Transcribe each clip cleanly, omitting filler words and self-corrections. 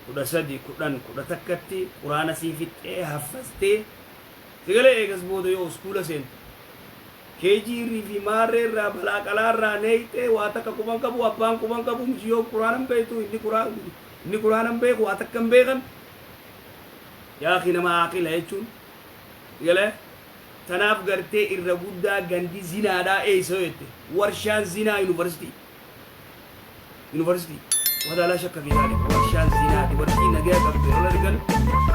13, 10, 11tti quraana sii fixxee haffastee sigalee eegas booda yoo uskuula seentu keejiirrii fi maarree irraa balaa qalaa irraa neeyxee waa takka quban qabu, abbaan quban qabu, miciyyoon quraana hin beektu, inni quraana hin beeku, waa takka hin beekan. Yaa akhi, nama aaqila jechuun sigalee tanaaf gartee irra guddaa gandi zinaadhaa eeysa yoo jette, warshaan zinaa yuunivarsitii. University وهذا لا شك في ذلك. Warshaan zinaa dubartii nagaya qabdu yeroo argan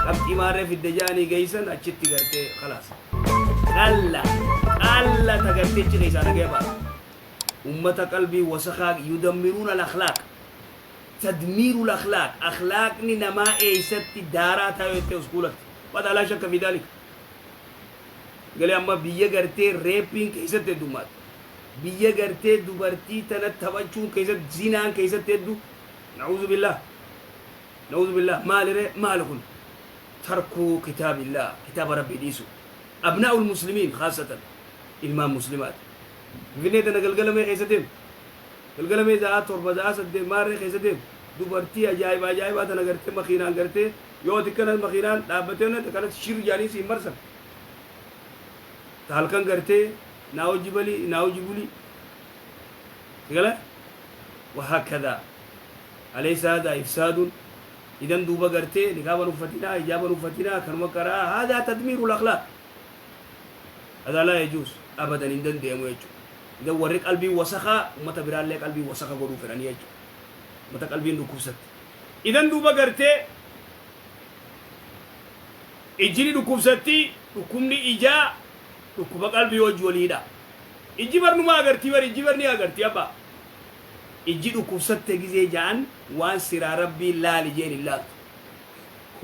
qabxii maarree fidde ja'anii geeysan achitti gartee khalaas qalla qalla ta gartee achi keessaa nagaya baatu. Ummata qalbii wasakaa يدمرون الأخلاق، تدمير الأخلاق. Akhlaaqni namaa eeysatti daaraa taa'u jettee uskuulatti. وهذا لا شك في ذلك. Galee amma biyya gartee rapeiin keessatti heddummaatu, biyya gartee dubartii tana taphachuun keessatti, zinaan keessatti hedduu. نعوذ بالله، نعوذ بالله. Maalire maali kun? ترك كتاب الله, kitaaba rabbii dhiisu. أبناء المسلمين, خاصة ilmaan muslimaati. Finfinnee tana galgala mee keessa deemu, galgala mee sa'aa 7, sa'aa 8 maarree keessa deemu, dubartii ajaa'iba ajaa'ibaa tana gartee makiinaan gartee yoo xiqqana makiinaan dhaabbatee kanatti shir jaanii siin marsan. Ta halkan gartee naa hojii balii, naa hojii bulii sigala وهكذا. أليس هذا إفساد؟ إذن دوبا gartee niqaaban uffatinaa, hijaaban uffatinaa, kanuma karaa. هذا تدمير الأخلاق, هذا لا يجوز أبدا. Hin dandeemu jechuudha. Idan warri qalbii wasakaa ummata biraallee qalbii wasaka godhuu fedhanii jechuudha, ummata qalbiin dhukkubsatte. Idan duuba gartee ijjini dhukkubsatti. Dhukkubni ijaa dhukkuba qalbii wajji waliidha. Ijji barnumaa agartii bar, ijji barni agartii abbaa. Ijji dhukkubsatte gizee ja'an waan siraa rabbiin laali jeen hin laaltu,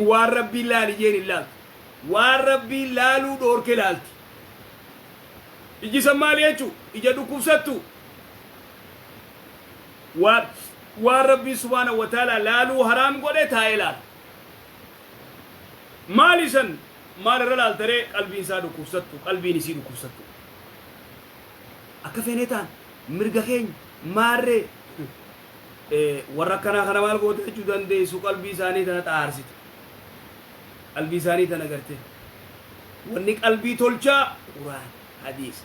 waan rabbiin laali jeen hin laaltu, waan rabbiin laaluu dhoorke laalti. Ijji san maali jechuu? Ija dhukkubsattu waan rabbiin سبحانه وتعالى laaluu haraam godhe taa'ee laala. Maali san maal irra laaltaree? Qalbiin isaa dhukkubsattu, qalbiin isii dhukkubsattu. Akka feenee ta'an mirga keenya maarree warra akkanaa kana maal goote jechuu dandeessu? Qalbii isaanii tana xaarsite, qalbii isaanii tana garte. Wanni qalbii tolchaa quraan, hadiisa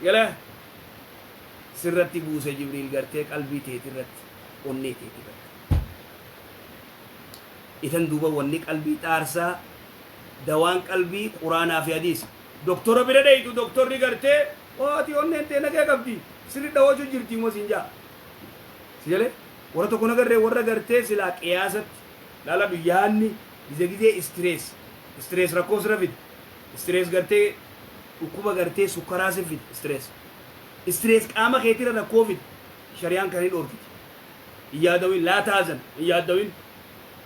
gala sirratti buuse Jibriil gartee qalbii teetirratti, onnee teetirratti. Itan duuba wanni qalbii xaarsaa, dawaan qalbii quraanaa fi hadiisa. Doktora bira dheeytu, doktorri gartee waati onneen tee nagee qabdi, sirri dhawachuu jirti immoo siin jaa. Si jalee warra tokko nagarree warra gartee silaa qiyaasatti laaladhu. Yaanni gize gizee stress, stress rakkoo sirra fide. Stress gartee dhukkuba gartee sukkaraa si fide. Stress, stress qaama keetira rakkoo fide. Shari'aan kan hin dhoorkiti. Hin yaadawin, لا تحزن, hin yaadawin.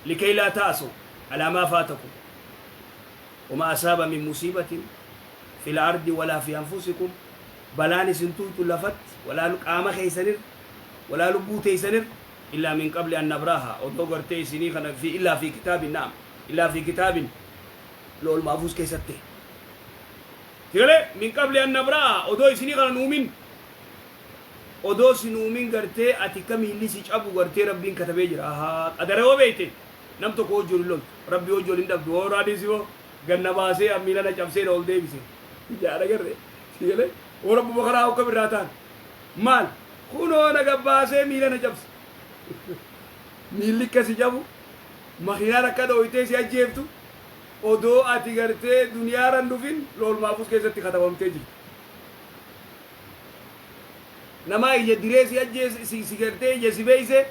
لكي لا تأسوا على ما فاتكم وما أصاب من مصيبة في الأرض ولا في أنفسكم. Balaan isin tuytu lafatti walaa qaama keeysanir walaa lubbuu teeysanir إلا من قبل أن نبرأها, odoo gartee isinii kana في إلا في كتاب, نعم, إلا في كتاب, lawhul mahfuuz keessatti tigale. من قبل أن نبرأها, odoo isinii kana nuumin, odoo si nuumin gartee ati kamiilli si cabu gartee rabbiin katabee jira. Ahaa, qadara yoo beeyte nam tokko hojii hin loltu, rabbii hojii hin dhabdu. Hoo raadii si hoo ganna baasee miila na cabsee na ol deebise jaadha garre sigale. Hoo rabbuma karaa hokka birraa ta'an maal kunoo na gabbaasee miila na cabse. Miilli akkasi cabu, makiinaan akka dhooytee si ajjeeftu odoo ati gartee duniyaarran dhufin lawhul mahfuuz keessatti katabamtee jirti. Namaa ija diree si ajjeese si gartee ija si beeyse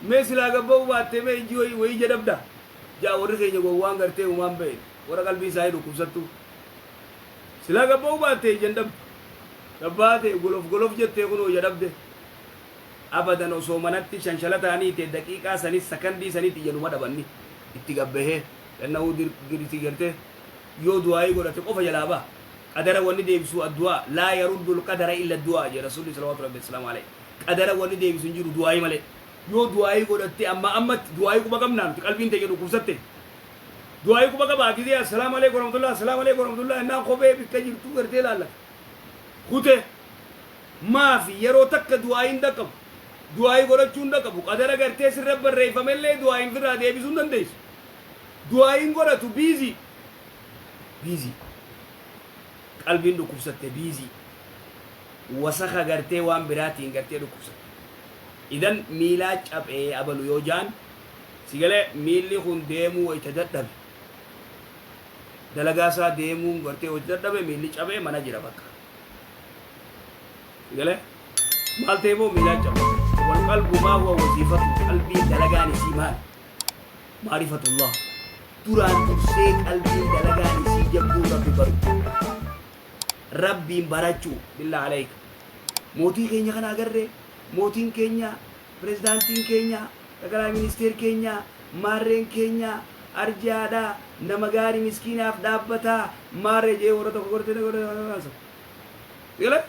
mee silaa gabba'uu baattee mee ijji wayii wayii ija dhabda jaa. Warri keenya gowwaan gartee uumaan ba'e warra qalbii isaanii dhukkubsattu silaa gabba'uu baattee ija hin dhabdu. Gabbaate golof golof jettee kunoo ija dhabde. Abadan osoo manatti shanshala ta'anii ta'e daqiiqaa sanis sakandii sanitti ija numa dhabanni itti gabbahee lanna'uu dirti gartee yoo du'aayii godhate qofa jalaa ba'a. Qadara wanni deebisu addu'aa. لا يرد القدر إلا الدعاء jee rasuulli صلوات ربي السلام عليه. Qadara wanni deebisu hin jiru du'aayii malee. Yoo du'aayii godhatte amma ammatti du'aayii quba qabnaa nuti qalbiin teenya dhukkubsatte. Du'aayii quba qabaa gisee السلام عليكم ورحمة الله, السلام عليكم ورحمة الله innaan kophee bikka jirtu gartee laallata. Kute maafi yeroo takka du'aayiin dhaqqabu. Du'aayii godhachuu hunda qabu. Qadara gartee sirra barreeffamellee du'aayiin firraa deebisuu hin dandeessu. Du'aayiin godhatu busy. Busy. Qalbiin dhukkubsatte busy. Wasaka gartee waan biraatiin gartee dhukkubsatte. Idan miilaa caphee abalu yoo jaan si galee, miilli kun deemuu wayita dadhabe. Dalagaa isaa deemuun gartee wayita dadhabe, miilli cabee mana jira bakka. Si galee maal ta'e moo miilaa cabe. والقلب ما هو وظيفته? Qalbiin dalagaan isii maal? معرفة الله. Duraan dursee qalbiin dalagaan isii jabduu Rabbi baru. Rabbiin barachuu. بالله عليك. Mootii keenya kana agarree, mootiin keenya, pirezidaantiin keenya, ጠቅላይ ሚኒስቴር keenya, maarreen keenya arjaadha, nama gaarii, miskiinaaf dhaabbataa, maarree jee warra tokko gortee. Gale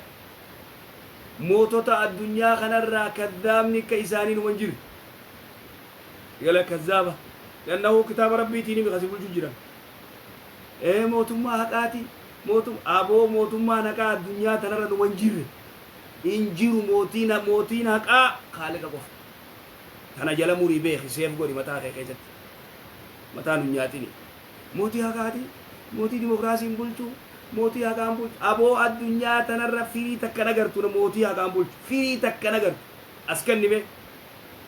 mootota addunyaa kanarraa kaddaabni akka isaanii numa hin jiru. Gale kazzaaba لأنه kitaaba rabbiitiin himi kasi bulchuu jiran. Ee, mootummaa haqaati. Mootum aboo, mootummaan haqaa addunyaa tanarra numa hin jirre. Hin jiru. Mootiin haqaa Kaaliqa qofa. Tana jala murii beeki, seef godhi mataa kee keessatti. Mataa nu nyaatini. Mootii haqaati. Mootii dimokiraasiin bulchu. Mootii haqaan bulchu. Aboo, addunyaa tanarra firii takka nagartu mootii haqaan bulchu. Firii takka nagartu. As kenni mee.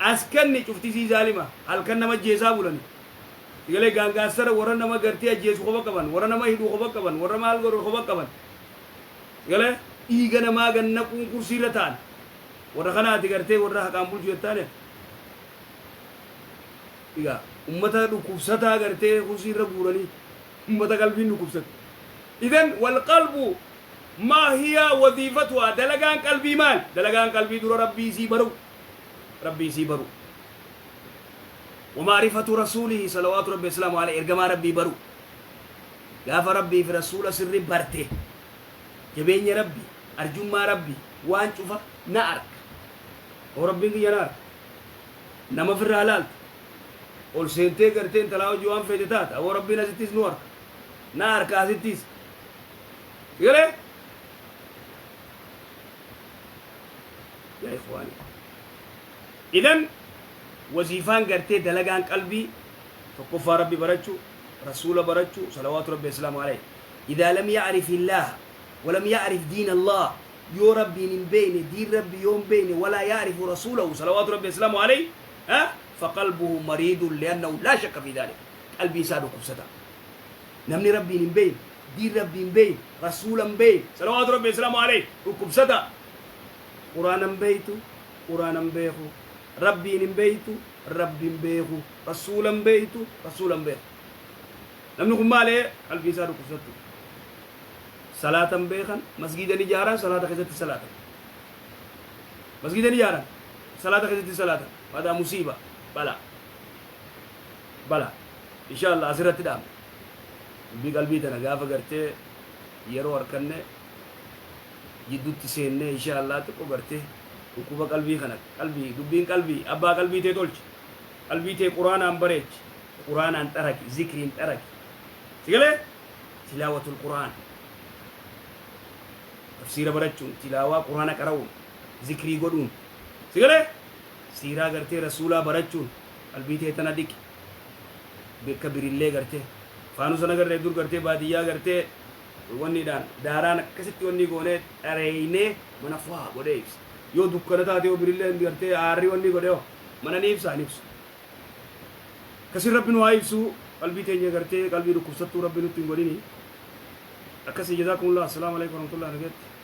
As kenni, cuftisii zaalima. Halkan nama ajjeesaa bulani. Sigalee gaangaassara warra nama gartee ajjeesu qofa qaban. Warra nama hidhuu qofa qaban. Warra maal godhu qofa qaban. Sigalee dhiiga namaa gannaquun kursiirra ta'an. Warra kanaati gartee warra haqaan bulchu jettaane. Egaa ummata dhukkubsataa gartee kursiirra guuranii, ummata qalbiin dhukkubsate. إذن والقلب ما هي وظيفتها? Dalagaan qalbii maal? Dalagaan qalbii dura Rabbii isii baru. Rabbii isii baru. ومعرفة رسوله صلوات ربي وسلامه عليه. Ergamaa Rabbii baru. Gaafa Rabbii fi rasuula sirri barte, jabeenya Rabbi, arjummaa Rabbi, waan cufa na arka. Oo, Rabbiin kiyya na arka. Nama firraa laalta. Ol seentee gartee intalaa hojii waan feete taata. Oo, Rabbiin asittis nu arka. Na arka asittis. Galee? يا إخواني. إذن waziifaan gartee dalagaan qalbii tokkoffaa Rabbi barachuu, rasuula barachuu صلوات ربي وسلامه عليه. إذا لم يعرف الله ولم يعرف دين الله, yoo Rabbiin hin beeyne, diin Rabbi yoo hin beeyne, ولا يعرف رسوله صلوات ربي وسلامه عليه, ها, فقلبه مريض لأنه لا شك في ذلك. Qalbii isaa dhukkubsata. Namni Rabbiin hin beeyne, diin Rabbi hin beeyne, rasuula hin beeyne صلوات ربي وسلامه عليه, dhukkubsata. Quraana hin beeytu, Quraana hin beeku. Rabbiin hin beeytu, Rabbi hin beeku. Rasuula hin beeytu, rasuula hin beeku. Namni kun maalee qalbii isaa dhukkubsattu. Salaata hin beekan, masgiida ni ijaaran, salaata keessatti salaatan. Masgiida ni ijaaran, salaata keessatti salaatan. هذا مصيبة, balaa, balaa. إن شاء الله asirratti dhaabna. Dubbii qalbii tana gaafa gartee yeroo harkanne jidduutti seennee, إن شاء الله, xiqqoo gartee dhukkuba qalbii kana, qalbii, dubbiin qalbii, abbaa qalbii tee tolchi. Qalbii tee Quraanaan bareechi, Quraanaan xaraki, zikriin xaraki. Sigalee تلاوة القرآن, tafsiira barachuun, tilaawaa Quraana qara'uun, zikrii godhuun, sigalee siiraa gartee rasuulaa barachuun qalbii tee tana dhiqi. Bakka birillee gartee faanuu sana gartee dur gartee baadiyyaa gartee wanniidhaan daaraan akkasitti wanni goonee dhareeynee mana faa godhee ibsa. Yoo dukkana taate, yoo birillee gartee aarri wanni godhee hoo mana ni ibsaa? Ni ibsu. Akkasin Rabbi nu haa ibsu. Qalbii teenya gartee qalbii dhukkubsattuu Rabbi nutti hin godhini. Akkasii. جزاكم الله. السلام عليكم ورحمة الله. Nagaatti.